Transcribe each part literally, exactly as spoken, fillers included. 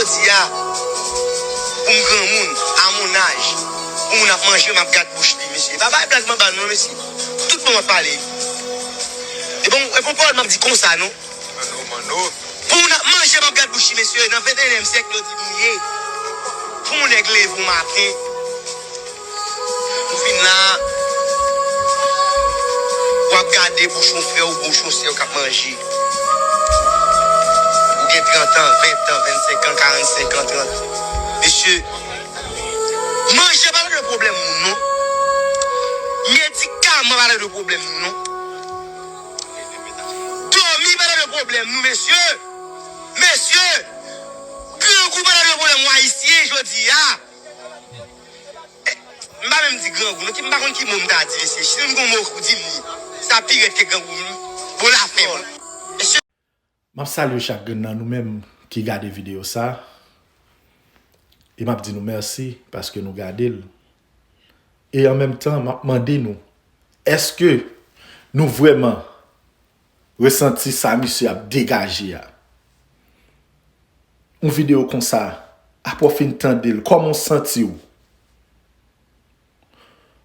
Di a, pou m granmoun, a mon âge, pou moun ap manje, m ap gad bouch li, mesye. Pa bay blag m anba non, mesye. Tout bon m ap pale. E bon, e bon pawòl m ap di konsa, non. Pou moun ap manje, m ap gad bouch li, mesye. Nan venteyenyèm syèk, yo di nou ye. Pou yon nèg leve yon maten, ou vin la, w ap gade bouch yon frè w, bouch yon sè w k ap manje. Ou gen trant an, ven an, vennsenk an, karannsenk an, trant an. Mesye, manje pa regle pwoblèm moun, non. Medikaman pa regle pwoblèm moun, non. Dòmi pa regle pwoblèm nou, mesye. Mesye, grangou pa regle pwoblèm nou, Ayisyen, jodi a. M pa menm di grangou, non, ki m pa konn ki mo m ta di, mesye. Si m gon mo pou di m li, sa pi rèd ke grangou, m, bon, lafen, wi. Mesye. M ap salye chak grenn nan nou menm ki gade videyo sa. E m ap di nou mèsi paske nou gade l. E an menm tan, m ap mande nou, èske nou vrèman resanti sa misye ap degaje a? Yon videyo konsa, apre w fin tande l, kòman w santi w?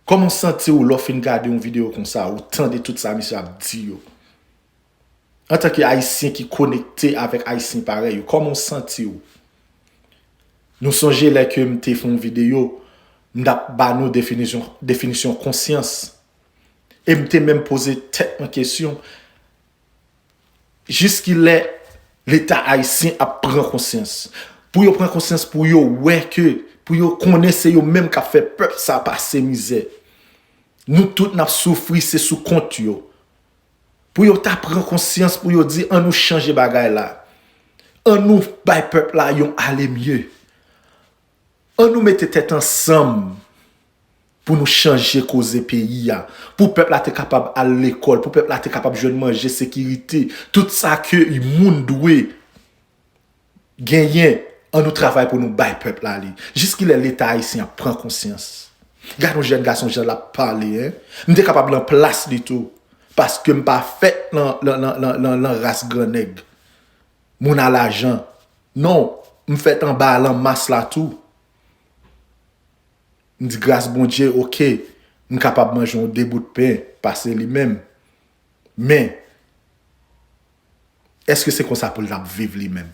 Kòman w santi w lè w fin gade yon videyo konsa, ou tande tout sa misye ap di yo? Antanke Ayisyen ki konekte avèk Ayisyen parèy ou, kòman w santi w? Nou sonje lè ke m te fè yon videyo, m t ap ba nou definisyon, definisyon konsyans. E m te menm poze tèt mwen kesyon, jiskilè Leta ayisyen ap pran konsyans? Pou yo pran konsyans, pou yo wè ke, pou yo konnen se yo menm k ap fè pèp sa pase mizè. Nou tout n ap soufri, se sou kont yo. Pou yo ta pran konsyans, pou yo di, ann nou chanje bagay la. Ann nou bay pèp la yon ale mye. Ann nou mete tèt ansanm pou nou chanje koze peyi a. Pou pèp la te kapab al lekòl, pou pèp la te kapab jwenn manje, sekirite, tout sa ke moun dwe genyen, ann nou travay pou nou bay pèp la li. Jiskilè Leta ayisyen ap pran konsyans? Gad yon jèn gason jan l ap pale, en. M te kapab nan plas li tou. Paske m pa fèt nan, nan, nan, nan, nan, nan ras gran nèg. Moun a lajan. Non, m fèt anba lanmas la tou. M di gras Bondye, oke, m kapab manje yon de bout pen, pase li menm. Men, èske se konsa pou l t ap viv li menm?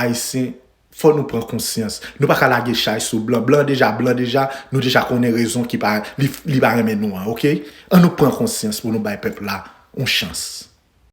Ayisyen, fò nou pran konsyans. Nou pa ka lage chay sou blan. Blan deja, blan deja, nou deja konnen rezon ki pa, li, li pa renmen nou an, oke? Ann nou pran konsyans pou nou bay pèp la yon chans.